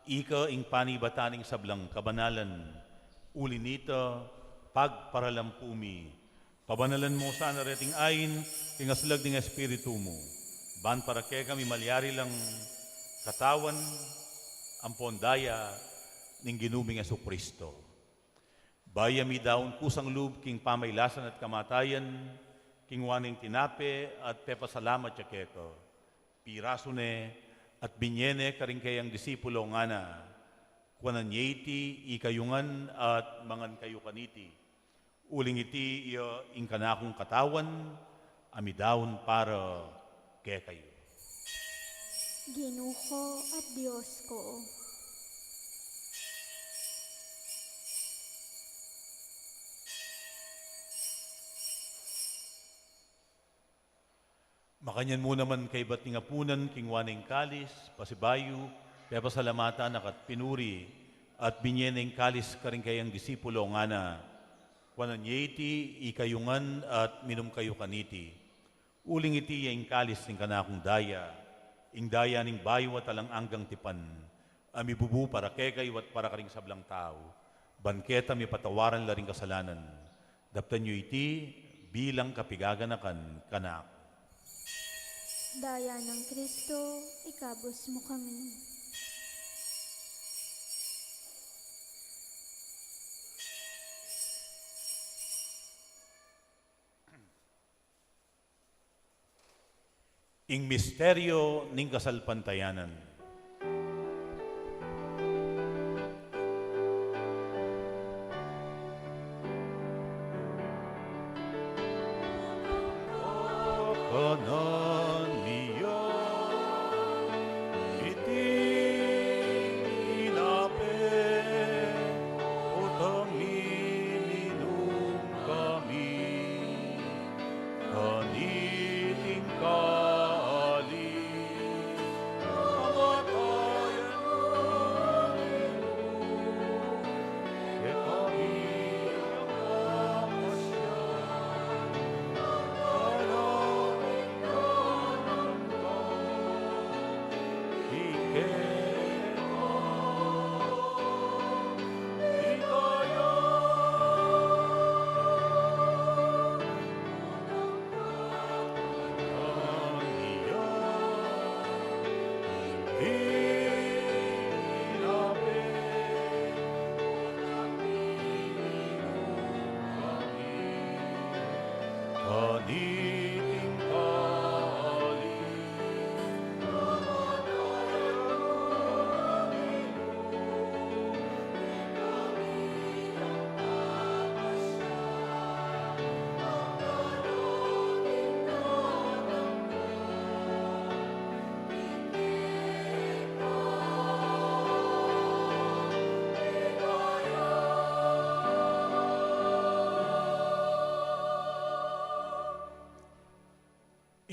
ika ing panibatan ning sablang kabanalan. Uli nita, pagparalampu mi, pabanalan mu sana reting ain king aslag ning Espiritu mu, ban para kekami malyari lang katawan ampon daya ning Ginu ming Jesucristo. Bayu ya midaun kusang lub king pamailasan at kamatayan, Kinua ne ing tinape at pepasalamat ya keka, pirasu ne at binye ne karing kayang disipulo, ngana: Kuanan ye iti ikayu ngan at mangan kayu kaniti, uling iti iya ing kanakung katawan a midaun para kekayu. Ginu ko at Dios ko. Makanyan mu naman kaybat ning apunan, kinua ne ing kalis, pasibayu, pepasalamatan na ka at pinuri, at binye ne ing kalis karing kayang disipulo, ngana: Kuanan ye iti ikayu ngan at minum kayu kaniti, uling iti ya ing kalis ning kanakung daya, ing daya ning bayu at alang anggang tipan, a mibubu para kekayu at para karing sablang tau, ban keta mipatawaran la ring kasalanan. Daptan yu iti bilang kapigaganakan kanaku. Daya nang Kristo, ikabus mu kami. Ing misteryo ning kasalpantayanan. Kanan mi ya iti tinape, utang mi minum kami kaniting kalis, kamatayan nang Ginu, kekami nang papasya, kanating katawan, ike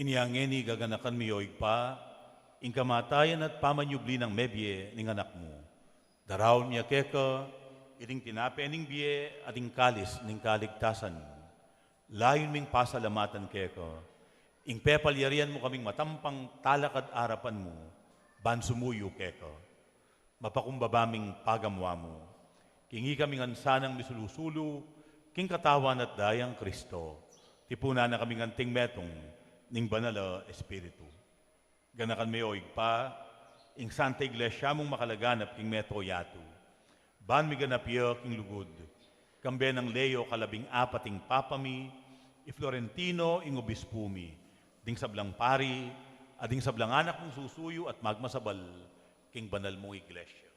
Inya ngeni gaganakan mi, o Ibpa, ing kamatayan at pamanyubli nang mebie ning Anak mu. Daraun mi ya keka iting tinape ning bie at ing kalis ning kaligtasan. Layun ming pasalamatan keka ing pepalyarian mu kaming matampang talakad arapan mu, ban sumuyu keka. Mapakumbaba ming pagamu-amu. King ikami ngan sanang misulu-sulu king katawan at dayang Kristo, tipunan na kami ngan tingmetung ning Banal a Espiritu. Ganakan me, o Ibpa, ing Santa Iglesia mung makalaganap king mabilug a yatu, ban miganap ya king lugud, kambe nang Leo kalabing apat ing Papa mi, i Florentino ing Obispu mi, ding sablang pari, at ding sablang anak mung susuyu at magmasabal king banal mung Iglesia.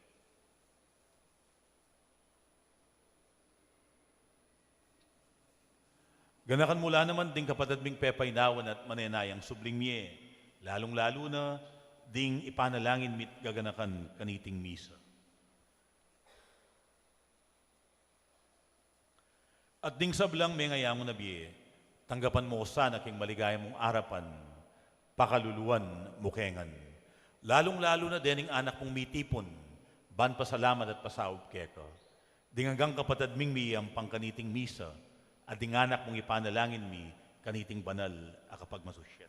Ganakan mu la naman ding kapatad ming pepainawan at manenayang subling mie, lalung-lalu na ding ipanalangin mi't gaganakan kaniting misa. At ding sablang mengayangu na bie, tanggapan mu sana king maligaya mung arapan, pakaluluan mu ke ngan. Lalung-lalu na dening anak mung mitipun, ban pasalamat at pasaup keka. Ding anggang kapatad ming miyayampang kaniting misa, at ding anak mung ipanalangin mi kaniting banal a kapagmasusyan.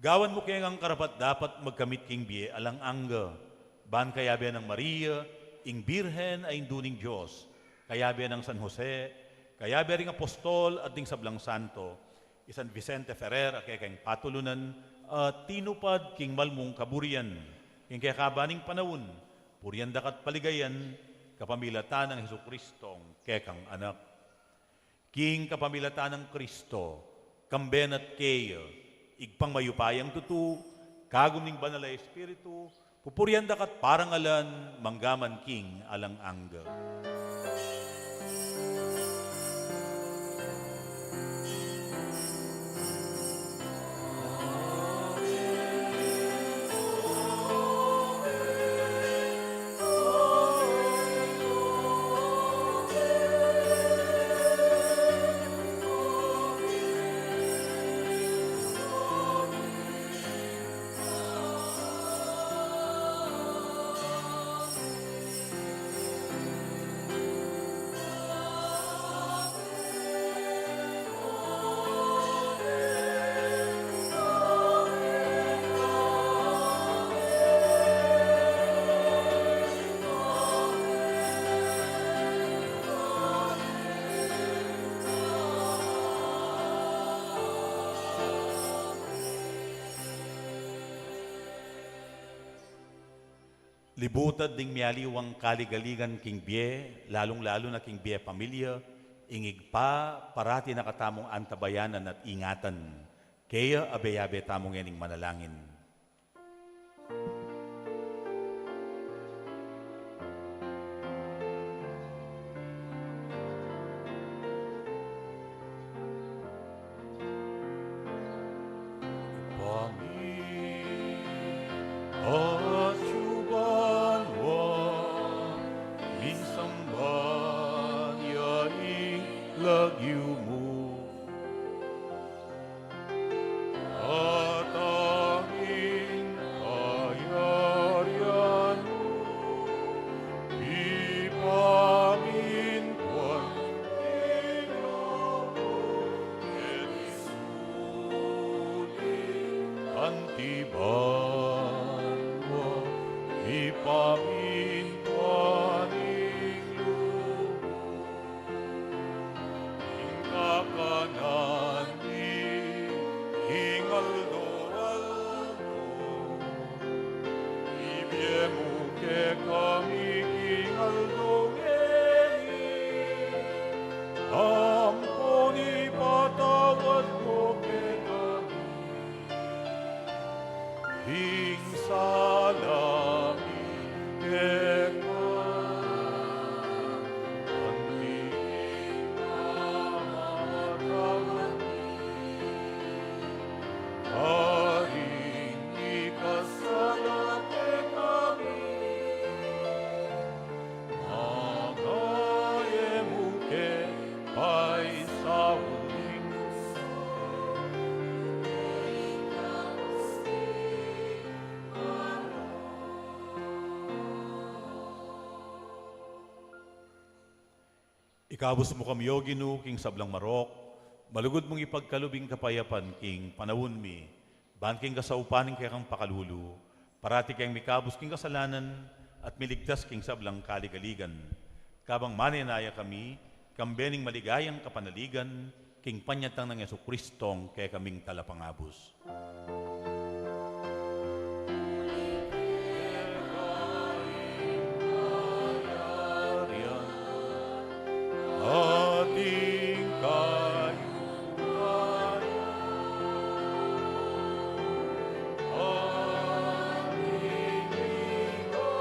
Gawan mu ke ngang karapat-dapat magkamit king bie alang angga, ban kayabe nang Maria, ing Birhen a Indu ning Dios, kayabe nang San Jose, kayabe ring apostol at ding sablang santo, i San Vicente Ferrer a kekeng patulunan, a tinupad king malmung kaburian, king kekaban ning panaun, purian da ka't paligayan, Kapamilatan nang Jesucristong kekang Anak. King kapamilatan nang Kristo, kambe na at keya, Ibpang mayupayang tutu, kagum ning Banal a Espiritu, pupurian da ka at parangalan, mangga man king alang angga. Libutad ding mialiwang kaligaligan king bie, lalung-lalu na king bie pamilya, ing Ibpa, parati na katamung antabayanan at ingatan. Keya abe-abe tamu ngening manalangin. Ibpa mi, atsu ka banua, misamban ya ing lagyu mu. Datang ing kayarian mu, mipamintuan ing lub mu, keti sulip anti banua, mipamintuan ing lub mu. Ing kakanan mi king aldo-aldo, ibie mu kekami king aldo ngeni, ampon ipatawad mu kekami ing sala mi keka, anti ing pamamatawad mi karing mikasala kekami. Manga e mu ke paisaul king tuksu, nune ikabus ke king marok. Ikabus mu kami, O Ginu, king sablang marok, malugud mung ipagkalub ing kapayapan king panaun mi, ban king kasaupan ning kekang pakalulu, parati keng mikabus king kasalanan at miligtas king sablang kaligaligan. Kabang manenaya kami, kambe ning maligayang kapanaligan, king panyatang nang Jesucristong kekaming Talapangabus. Ating kayupayan, ating ligaya,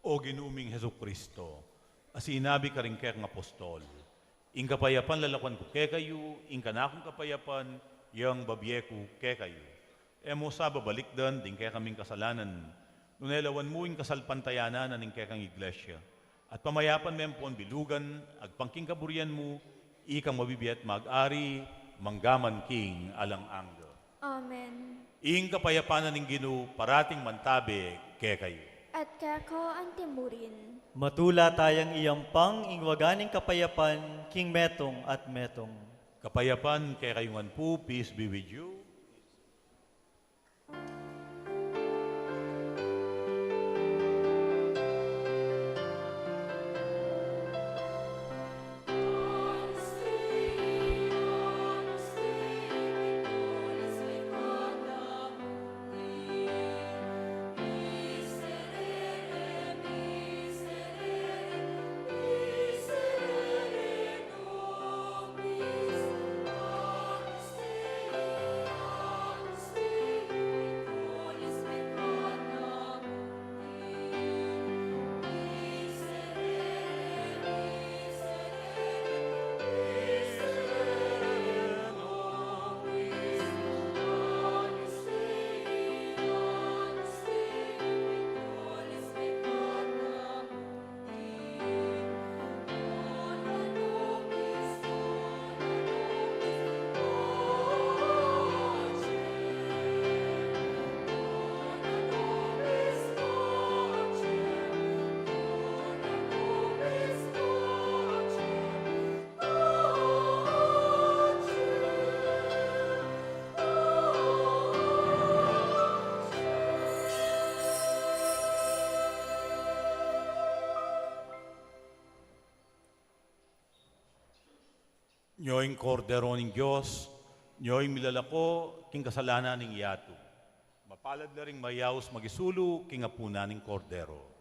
O Ginu ming Jesucristo, a sinabi karing kekang apostol, ing kapayapan lalakuan ku kekayu, ing kanakung kapayapan yang babie ku kekayu. E mu sa babalikdan ding kekaming kasalanan, nune lawan mu ing kasalpantayanan na ning kekang Iglesia, at pamayapan me ampon bilugan, agpang king kaburian mu, ikang mabibie at mag-ari, mangga man king alang angga. Amen. Ing kapayapan na ning Ginu, parating mantabe kekayu. At keka anti murin. Matula tayang iyampang ing waga ning kapayapan, king metung at metung. Kapayapan kekayu ngan pu, peace be with you. Nyo ing Kordero ning Dios, nyo ing milalako king kasalanan ning yatu. Mapalad la ring mayaus makisulu king apunan ning Kordero.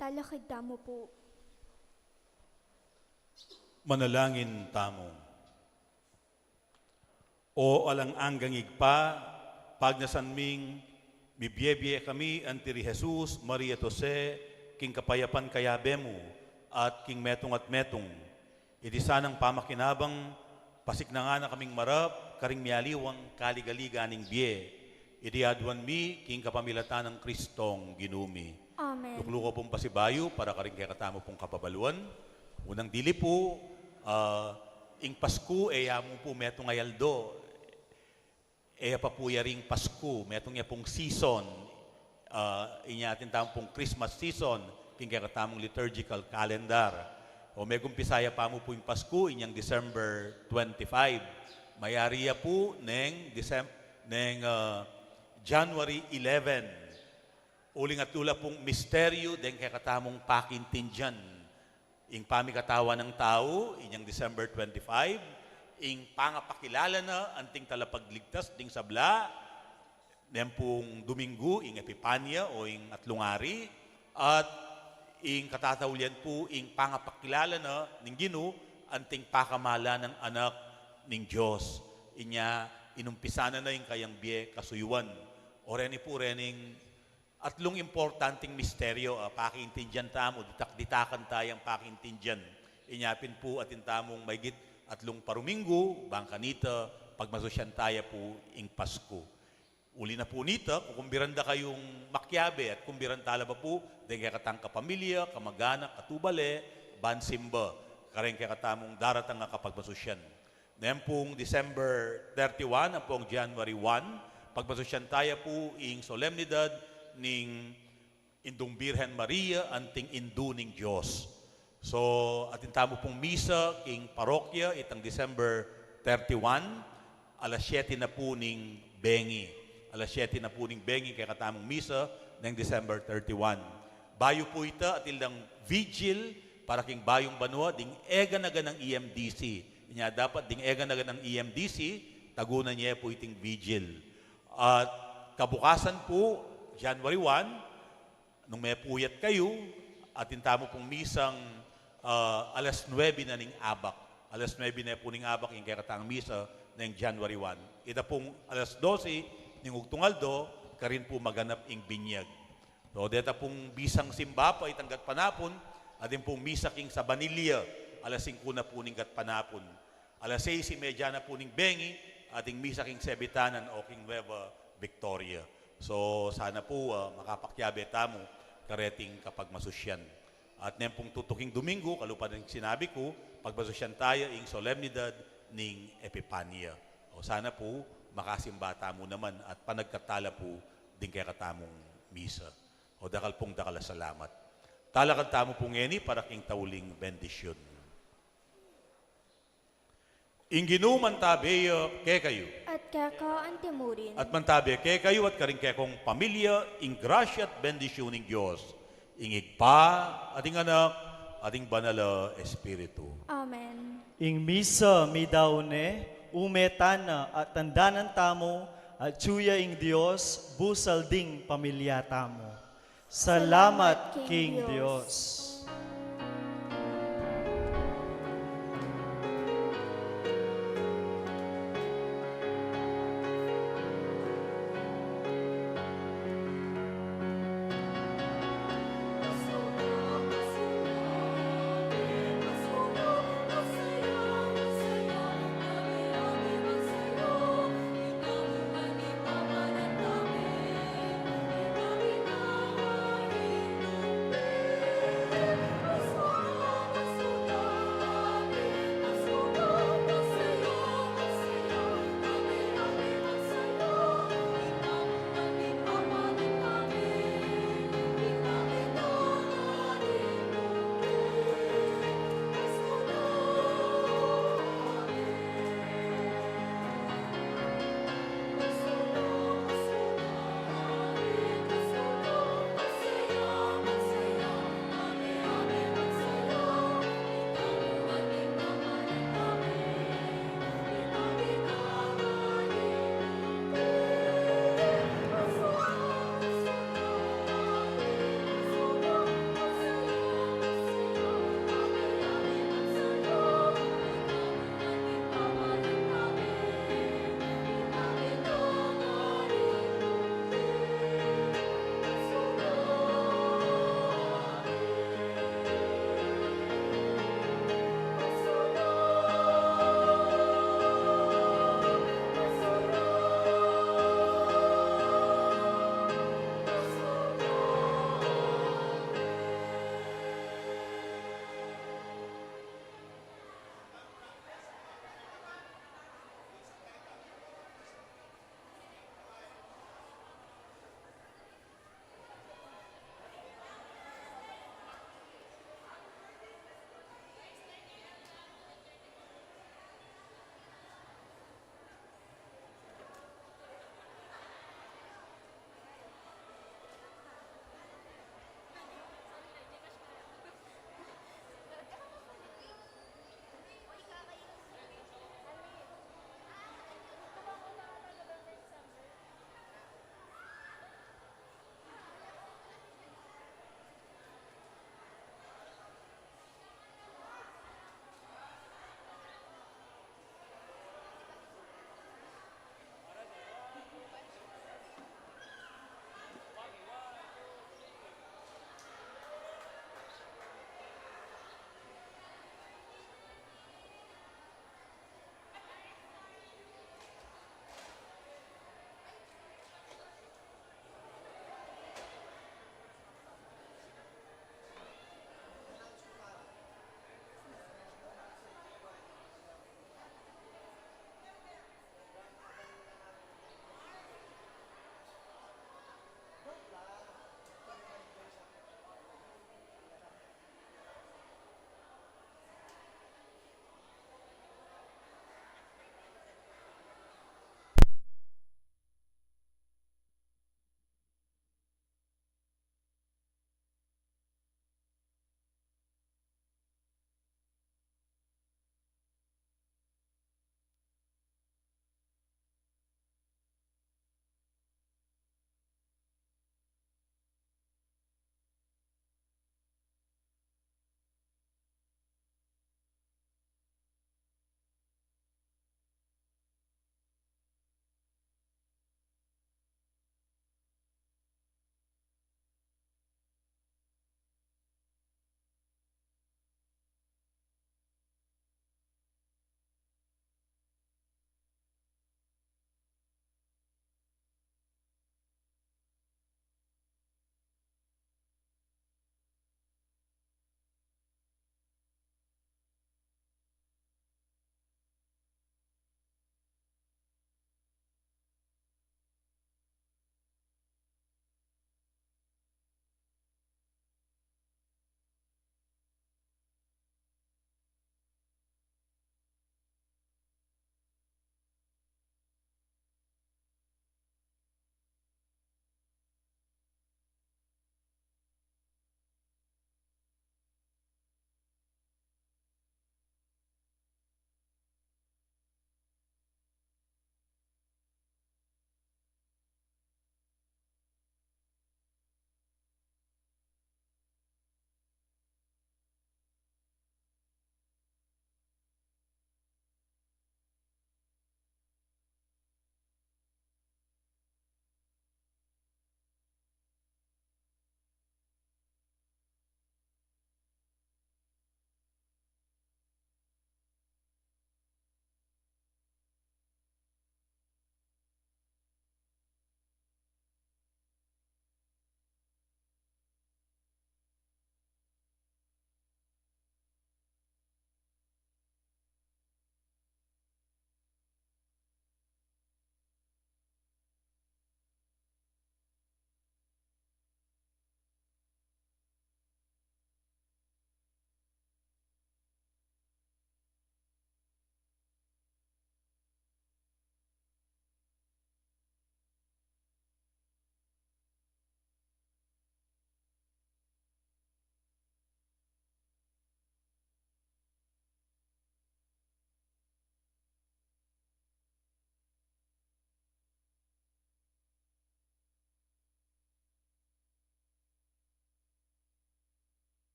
Talakad tamu pu. Manalangin tamu. O alang anggang Ibpa, pagnasan ming mibie-bie kami anti ri Jesus, Maria at Jose, king kapayapan kayabe mu, at king metung at metung. Iti sanang pamakinabang, pasiknangan na kaming marap karing mialiwang kaligaligan ning bie. Iti aduan mi king kapamilatan nang Kristong Ginu mi. Amen. Lukluku pung pasibayu para karing kekatamu pung kapabaluan. Unang dili pu, ah, ing Pasku, e ya mu pu metung a aldo. E ya pa pu ya ring Pasku, metung ya pung season. Ah, inya atin tamu pung Christmas season, king kekatamung liturgical calendar. O megumpisa ya pa mu pu ing Pasku, inyang December twenty-five. Mayari ya pu neng Decem-, neng, ah, January eleven. Uling atlu la pung misteryu deng kekatamung pakiintindian. Ing pamikatawan nang tau, inyang December twenty-five, ing pangapakilala na anting talapagligtas ding sabla, neng pung Duminggu, ing Epipania o ing Atlung Ari, at ing katataulian pu, ing pangapakilala na ning Ginu anting pakamalan nang Anak ning Dios. Inya, inumpisan na na ing kayang bie kasuyuan. O reni pu, rening atlung importanting misteryo, ah, pakiintindian tamu, ditak-ditakan tayang pakiintindian. Inya pin pu atin tamung maygit atlung paruminggu, bang kanita, pagmasusyan taya pu ing Pasku. Uli na pu nita, kukumbiran da kayung makiabe at kumbiran tala pa pu deng kekatang kapamilya, kamaganak, katubale, ban simba kareng kekatamung daratang a kapagmasusyan. Neng pung December thirty-one ampong January one, pagmasusyan taya pu ing solemnidad ning Indung Birhen Maria anting Indu ning Dios. So, atin tamu pung misa king parokya itang December thirty-one, alas siyete na pu ning bengi. Alas siyete na pu ning bengi kekatamung misa neng December thirty-one. Bayu pu ita, atin lang vigil para king Bayung Banua ding e gana-ganang E M D C. Inya dapat ding e gana-ganang E M D C, tagunan ye pu iting vigil. At kabukasan pu, January one, nung mepuyat kayu, atin tamu pung misang, ah, alas nuebe na ning abak. Alas nuebe na pu ning abak ing kekatang misa neng January one. Ita pung alas dose ning ugtung aldo, karin pu maganap ing binyag. So, deta pung bisang simba pa itang gatpanapun, atin pung misa king Sabanilla, alas singku na pu ning gatpanapun. Alas seis y media na pu ning bengi, ating misa king Sebitanan o king Nueva Victoria. So, sana pu, ah, makapakiabe tamu kareting kapagmasusyan. At neng pung tutuking Duminggu, kalupa ning sinabi ku, pagmasusyan taya ing solemnidad ning Epipania. O sana pu, makasimba tamu naman at panagkat tala pu ding kekatamung misa. O dakal pung dakal a salamat. Talakad tamu pu ngeni para king tauling bendisyun. Ing Ginu mantabe ya kekayu. At keka antimurin. At mantabe kekayu at karing kekong pamilya, ing grasya at bendisyun ning Dios, ing Ibpa, at ing Anak, at ing Banal a Espiritu. Amen. Ing misa midaun ne, ume tana at tandanan tamu, atyu ya ing Dios, busal ding pamilya tamu. Salamat king Dios.